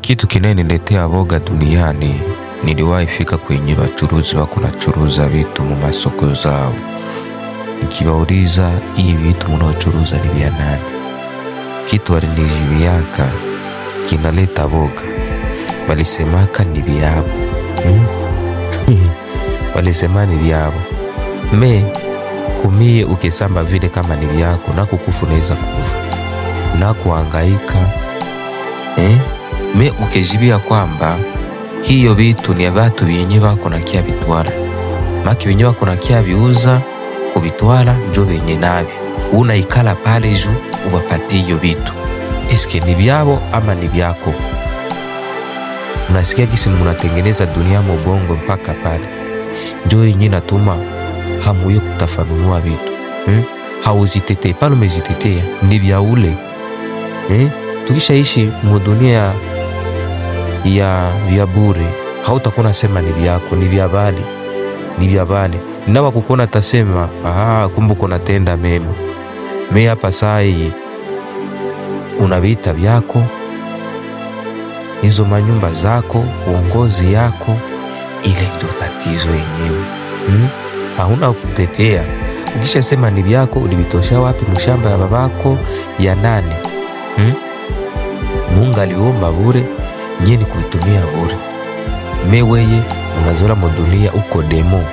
Kitu kinayeniletea boga duniani, niliwahi fika kwenye wachuruzi wako nachuruza vitu mu masoko zao, nikiwauliza hii vitu munaochuruza ni vya nani? Kitu walinijibiaka kinaleta boga, walisemaka ni vyabo, Walisema ni vyabo me kumie, ukisamba vile kama ni vyako na kukufu unaweza kufa na kuhangaika, eh? Me ukijibia kwamba hiyo vitu ni watu wenye bako na kia bitwara maki wenye bako na kia biuza kubitwara njo benye nabyo unaikala pale juu ubapatie hiyo vitu, eske ni byabo ama ni byako? Unasikia kisi munatengeneza dunia mubongo mpaka pale njo yenye natuma hamuye kutafanunua vitu, Hauzitetee pale, umezitetea ni vya ule, Tukishaishi mudunia ya vya bure, hautakuwa nasema ni vyako, ni vya bali, ni vya bali na wakukona tasema ah, kumbe uko natenda mema. Me hapa sai unavita vyako hizo manyumba zako uongozi yako, ile ndio tatizo yenyewe, Hauna kutetea. Ukishasema ni vyako, ulivitosha wapi? Mshamba ya babako ya nani, Mungu aliomba bure, nye ni kuitumia bure. Me weye unazola mudunia uko démon,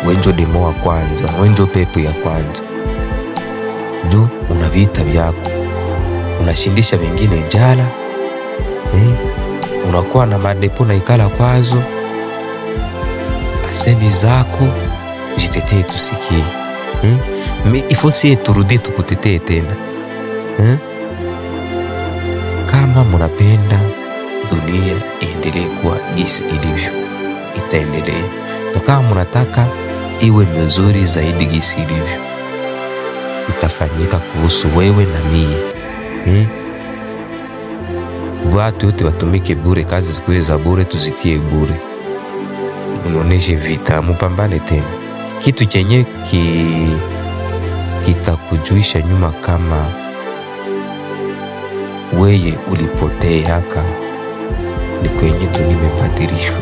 wenjo démon wa kwanza, wenjo pepo ya kwanza juu una vita vyako, unashindisha wengine njala, Unakuwa na madepo na ikala kwazo aseni zako, jitetee tusikie, Me ifo sie turudie tukutetee tena, Kama munapenda dunia iendelee kuwa gisi ilivyo, itaendelea, na kama munataka iwe mzuri zaidi gisi ilivyo, itafanyika kuhusu wewe na mie, Watu wote watumike bure, kazi zikuwe za bure, tuzitie bure, munoneshe vita, mupambane tena. Kitu chenye kitakujuisha nyuma kama weye ulipoteaka ni kwenye dunia imebadilishwa.